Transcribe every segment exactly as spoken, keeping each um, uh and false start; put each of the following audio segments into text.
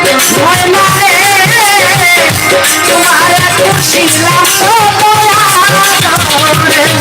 ময়না রে, তোমারে খুশিলাম কত আদরে।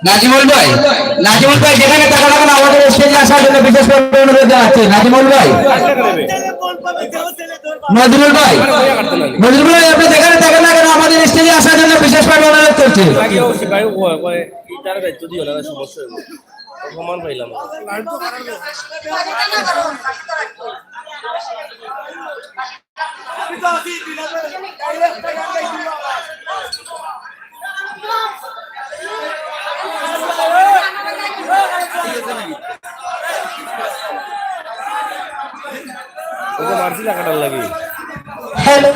নাজিমুল ভাই, নাজিমুল ভাই, যেখানে থাকেন না কেন, আমাদের স্টেজে আসার জন্য বিশেষ করে অনুরোধ জানাচ্ছি। নাজিমুল ভাই, নজরুল ভাই, নজরুল ভাই, আপনি যেখানে থাকেন না কেন, আমাদের স্টেজে আসার জন্য বিশেষ করে অনুরোধ করছি। ওকে মারছি টাকাটার লাগি। হ্যালো।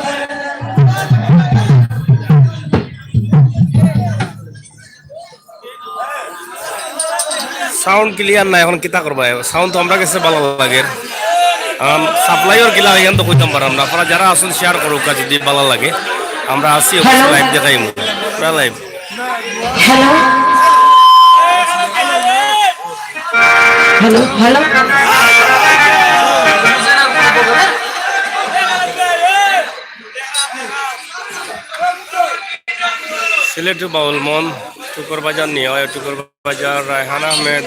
সাউন্ড ক্লিয়ার না, এখন কিতা করবা? সাউন্ড তো আমরা গেছে ভালা লাগে, সাপ্লাইর কিলা, এখন তো কইতাম পারলাম না। আপনারা যারা আছেন শেয়ার করুক, যদি ভালা লাগে। আমরা আছি, হ্যালো। লাইভ দেখাইমু, পুরা live. Hello, hello, hello. Sylheti Baul মন, টুকুর বাজার নিয়ে হয়, টুকুর বাজার রায়হান আহমেদ।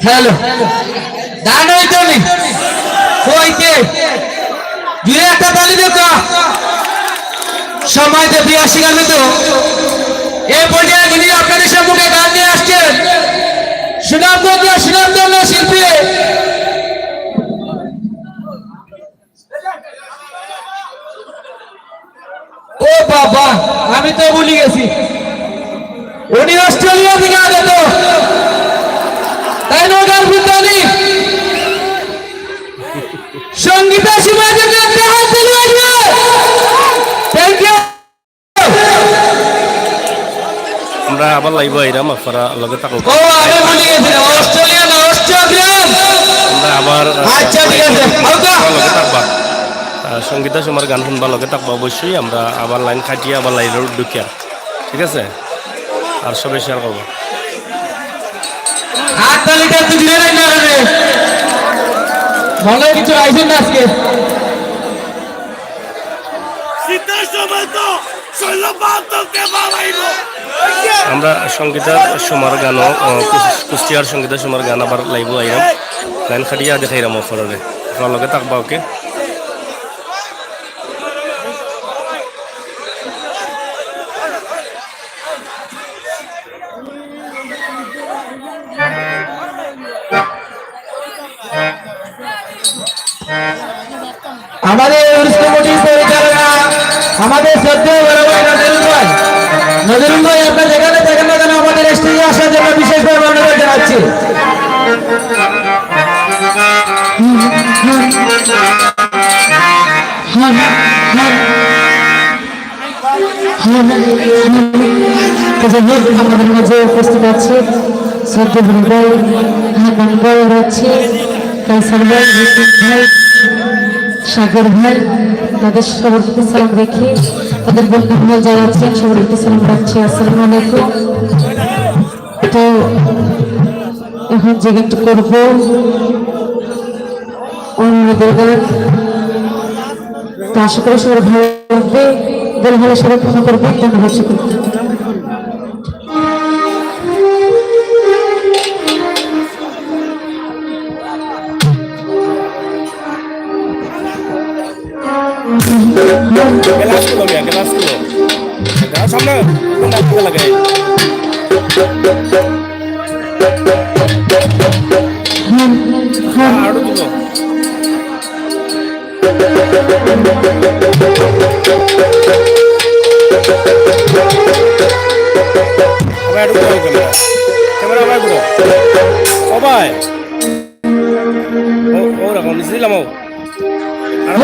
হ্যালো, গান হইতো নি? কইতে? জুড়ে একটা তালি দেখো। সময় তো বিয়াশি গানে তো। এই পর্যায়ে যিনি আপনাদের সম্মুখে গান নিয়ে আসছেন, সুনামধন্য, সুনামধন্য শিল্পী। ও বাবা, আমি তো ভুলি গেছি। উনি অস্ট্রেলিয়া থেকে আগত। তাই না, গান বুঝতে? সঙ্গীতা সীমাকে একটা হাত তালি বাজিয়ে। Thank you। আমরা আবার live আইরাম, আপনারা লগে থাকুন। ও, আমি ভুলি গেছি, অস্ট্রেলিয়া না, অস্ট্রেলিয়া। আমরা আবার, আহ, আচ্ছা, ঠিক আছে। আপনারা লগে থাকবা। আহ, সঙ্গীতা সুমার গান শুনবা, লগে থাকবা অবশ্যই। আমরা আবার line কাটিয়ে আবার live ঢুকিয়ার, ঠিক আছে? আর সবাই share করবো। হাততালিটা একটু জুড়ে দেন না রে। মনে হয় কিছু আইছেন না আজকে। শীতের সময় তো আমরা সঙ্গীতা সুমার গানও, আহ, কুচ-, কুষ্টিয়ার সঙ্গীতা সুমার গান আবার লাইভও আইরাম। লাইন খাটিয়া দেখাইরাম অফাররে। আপনার লগে থাকবা, ওকে? আমাদের উরুস কমিটির পরিচালনা, আমাদের শ্রদ্ধেয় বড় ভাই নজরুল ভাই। নজরুল ভাই, আপনার যেখানে থাকেন না কেন, আমাদের স্টেজে আসার জন্য বিশেষভাবে অনুরোধ জানাচ্ছি। তো যাই হোক, আমাদের মাঝে উপস্থিত আছে শ্রদ্ধেয় বড় ভাই, হান্নান ভাই, রয়েছে কাইসার ভাই, রিফাত ভাই, সাগর ভাই, তাদের সবার প্রতি সালাম রেখে, তাদের বন্ধু মহল যারা আছেন, সবার প্রতি সালাম রাখছি। আসসালামু আলাইকুম। তো এখন যে গানটি করবো, অনুরোধের গান। তো আশা করি সবার ভালো লাগবে। ভালো ভালো সবাই ক্ষমা করবেন, ধন্যবাদ সকলকে। গ্লাসগুলো মিয়া, গ্লাসগুলো। গ্লাস সামনে, কোন দিকে লাগাই? আরো দিল। আবার একটু ঘুরাও ক্যামেরা। ক্যামেরা আবার ঘুরাও। ও ভাই। ও, ও রকম, নিচে দিলাম ও। আর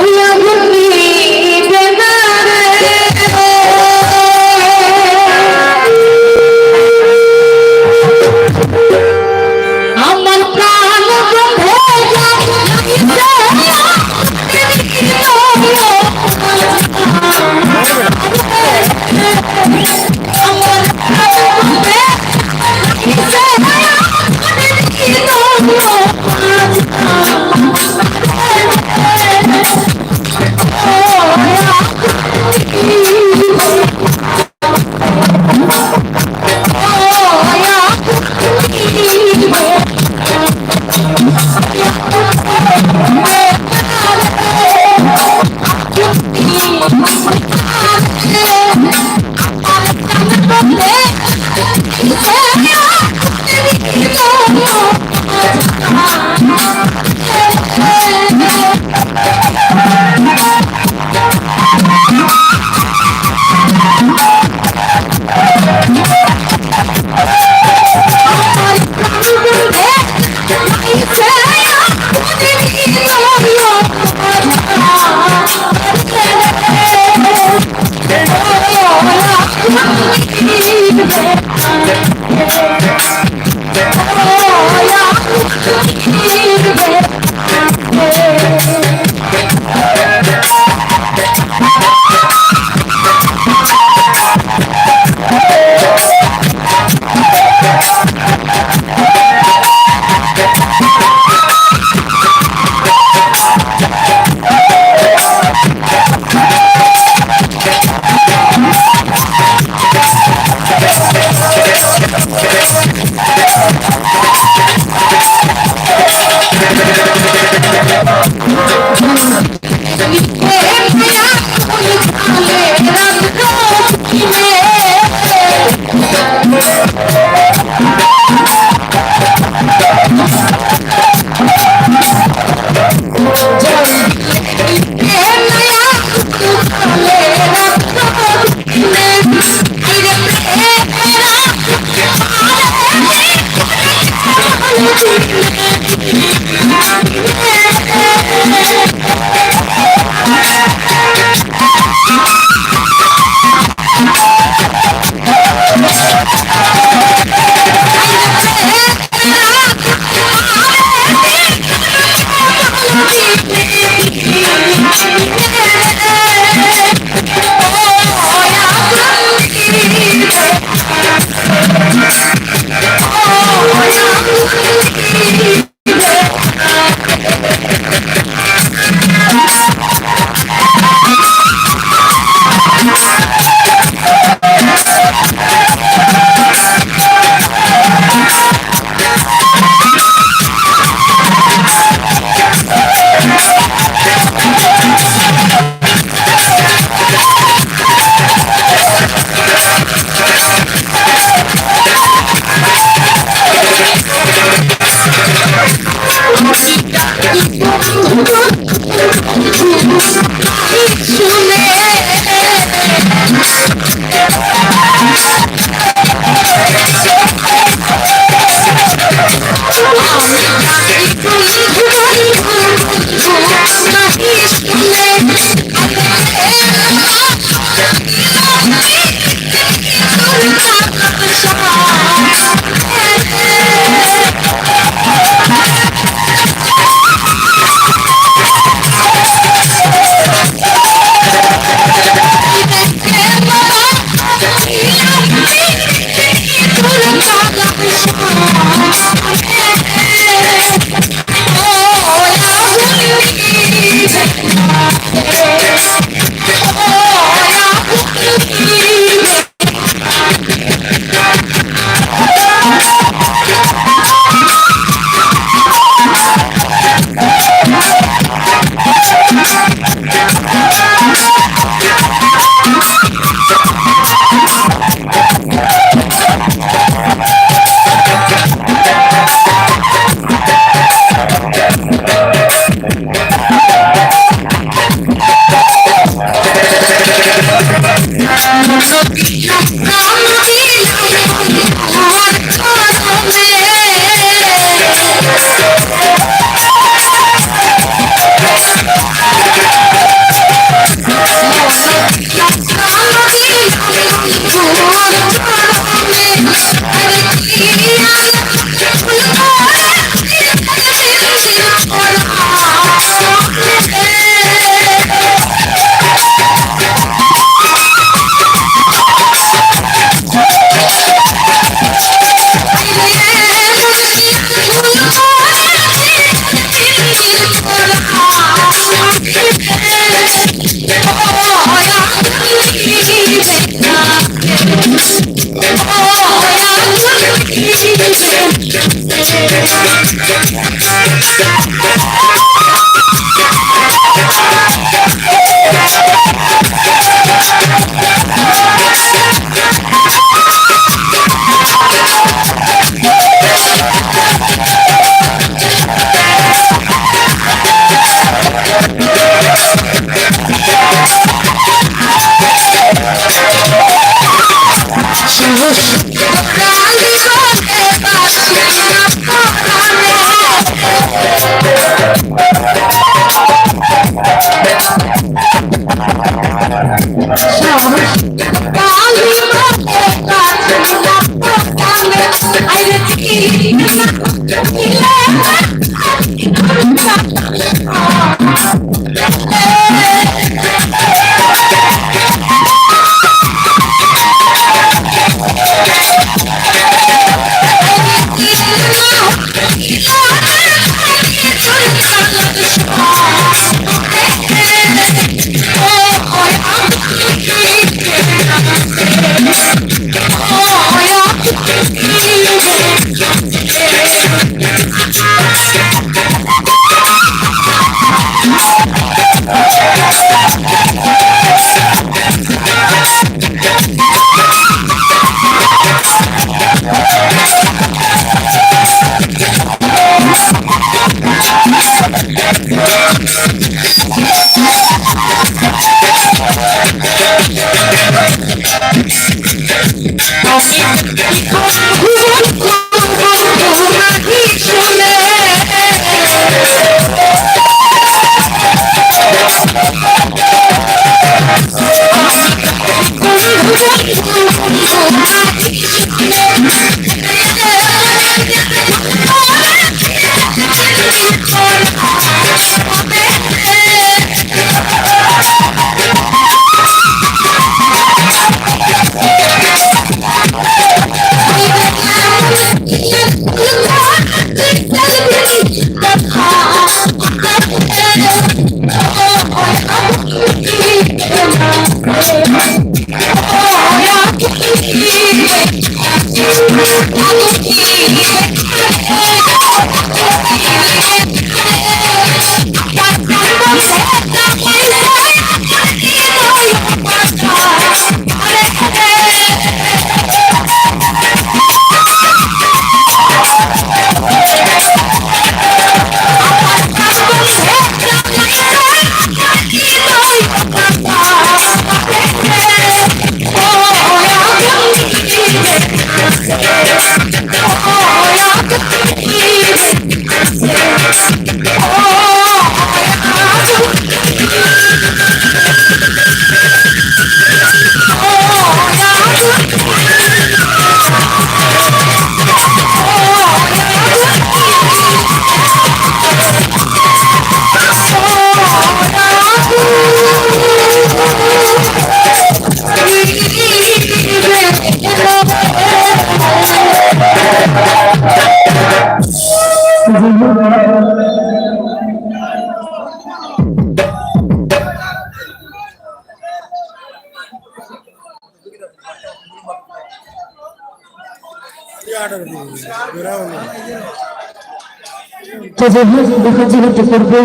তো যাই হোক, এখন যেহেতু করবো,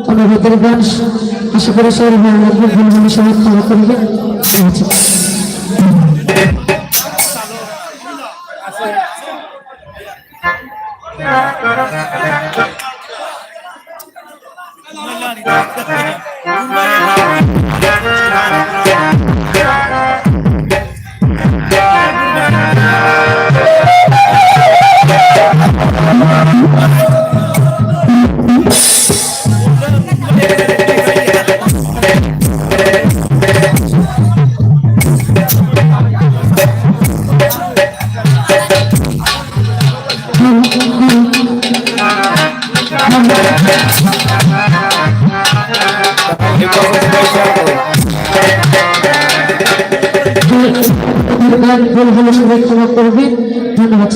আমরা ভেতরে গান, আশা করি সবাই ভালো লাগবে, ভুল ভুল সবাই ক্ষমা করবে। ঠিক আছে। ভুল হলে সবাই ক্ষমা করবেন। ধন্যবাদ।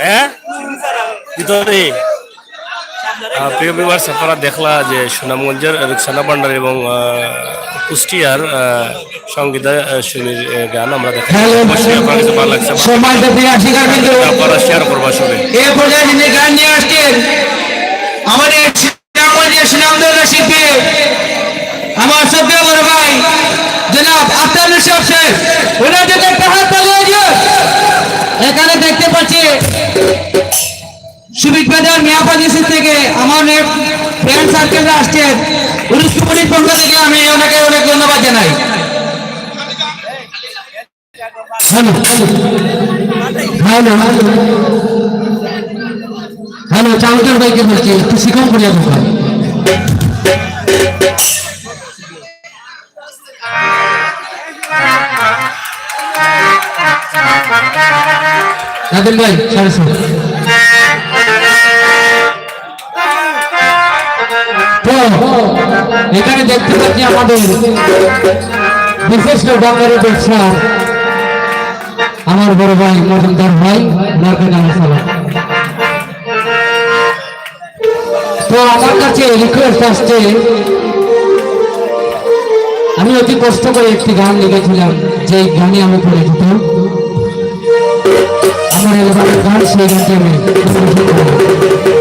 হ্যাঁ, ভিতরে। আহ, প্রিয় ভিউয়ার্স, আপনারা দেখলা যে সুনামগঞ্জের রুকসানা ভান্ডারী এবং, আহ, কুষ্টিয়ার, আহ, সঙ্গীতা, আহ, সুমির, আহ, গান আমরা দেখলাম। হ্যালো। অবশ্যই আপনার কাছে ভালো লাগছে। সম্মানিত প্রিয় শিক্ষার্থীবৃন্দ, আপনারা শেয়ার করবা সবাই। এ পর্যায়ে যিনি গান নিয়ে আসছেন, আমাদের সুনামগঞ্জের সুনামধন্য শিল্পী, আমার শ্রদ্ধেয় বড় ভাই জনাব আফতাব নুর সাহেব, ওনার জন্য একটা হাততালি হয়ে যাক। এখানে দেখতে পাচ্ছি সুবিক বাজার মিয়াপাজি থেকে আমার অনেক ফ্রেন্ড সার্কেলরা আসছেন। উরুস কমিটির পক্ষ থেকে আমি ওনাকে অনেক ধন্যবাদ জানাই। হ্যালো, হ্যালো, হ্যালো, হ্যালো, চাউন্ডার ভাইকে বলছি, একটু শিখন করিয়া দেখাও। নাদিম ভাই, সাড়ে ছয়। তো এখানে দেখতে পাচ্ছি আমাদের বিশিষ্ট বাঙালি ব্যবসা, আমার বড় ভাই মজুমদার ভাই, ওনার কাছে আমার সালাম। তো আমার কাছে রিকোয়েস্ট আসছে, আমি অতি কষ্ট করে একটি গান লিখেছিলাম, যে গানে আমি পরিচিত, আমার অ্যালবামের গান, সেই গানটি আমি পরিবেশন করব।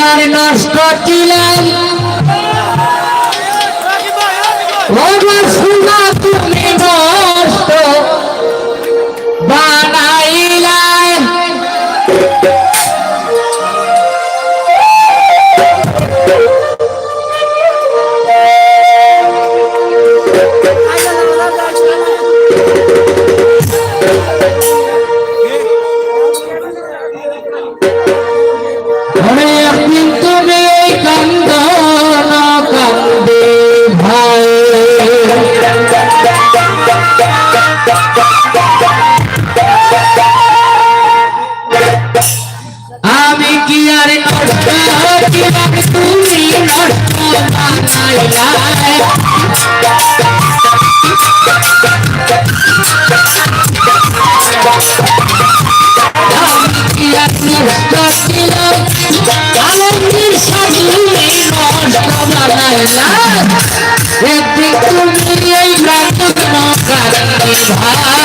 আর নষ্ট ছিলাম, ও রসুলা তুমি নষ্ট বানাইলায়। আরে একদিন তুমি এই কান্দন কান্দবে ভাই। আমি কি আর নষ্ট ছিলাম, তুমি নষ্ট বানাইলায়। আমি কি আর নষ্ট ছিলাম, আলমগীর শাহ তুমি নষ্ট বানাইলায়। একদিন তুমি এই কান্দন কান্দবে ভাই,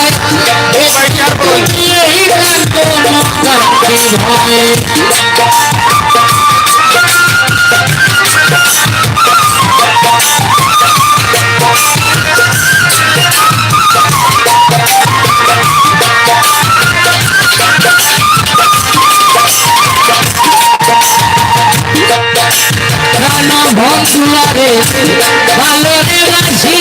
একদিন তুমি এই কান্দন কান্দবে ভাই। প্রাণ বন্ধুয়ারে ভালো রে বাসি,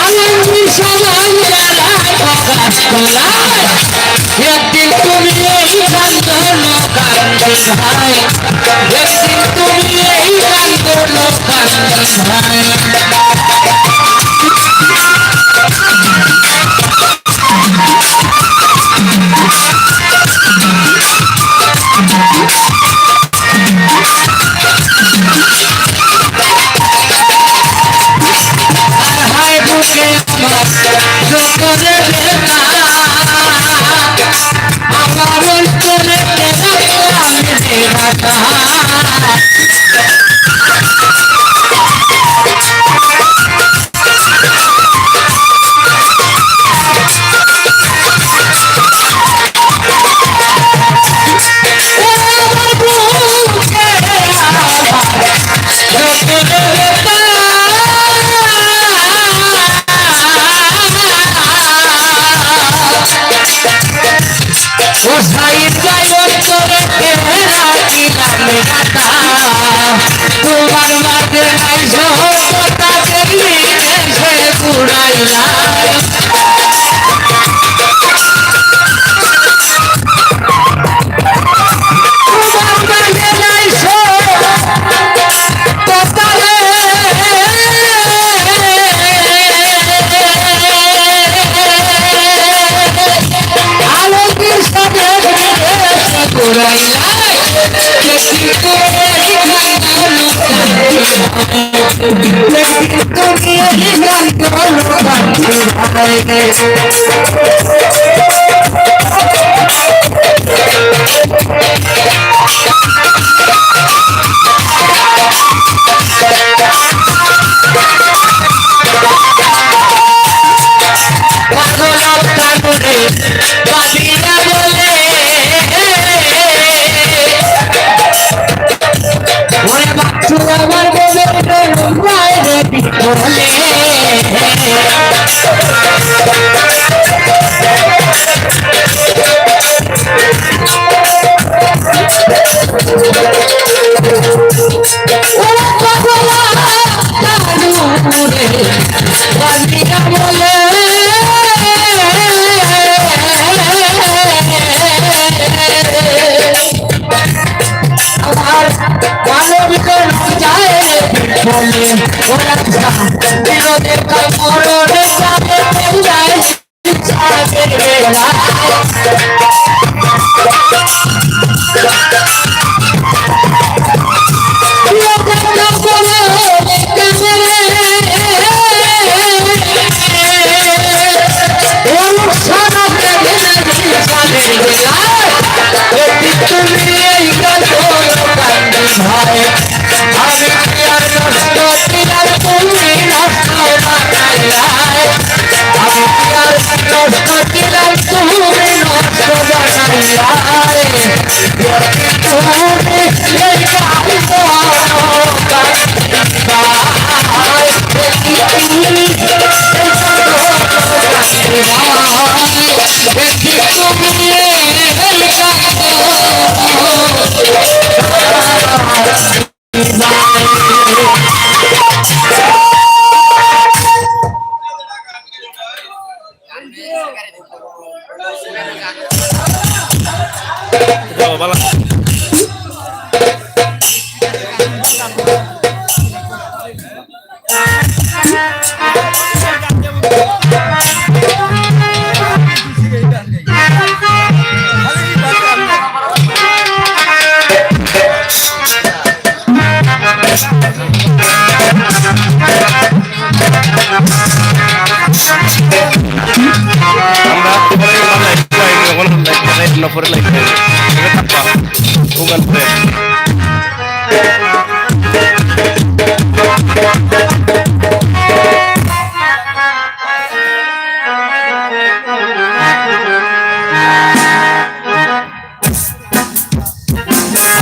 আমি সমাজে হইলাম খুশি। একদিন তুমি এই কান্দন কান্দবে ভাই, একদিন তুমি এই কান্দন কান্দবে ভাই। তোমার মাঝে নাই সহজতা, দেখলি দেশে কুড়াইলা। তোমার মাঝে নাই সহজতা, আলমগীর সাহেব কুড়াইলা। বলে, ওরা যা, বিরোধে কামড় দেয়, দেয়, দেয়। আমরা পরে লাইভ করব, এখন লাইভ করব, না পরে লাইভ করব। এটা থাকবা। ওখান থেকে।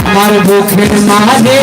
আমার বুকের মাঝে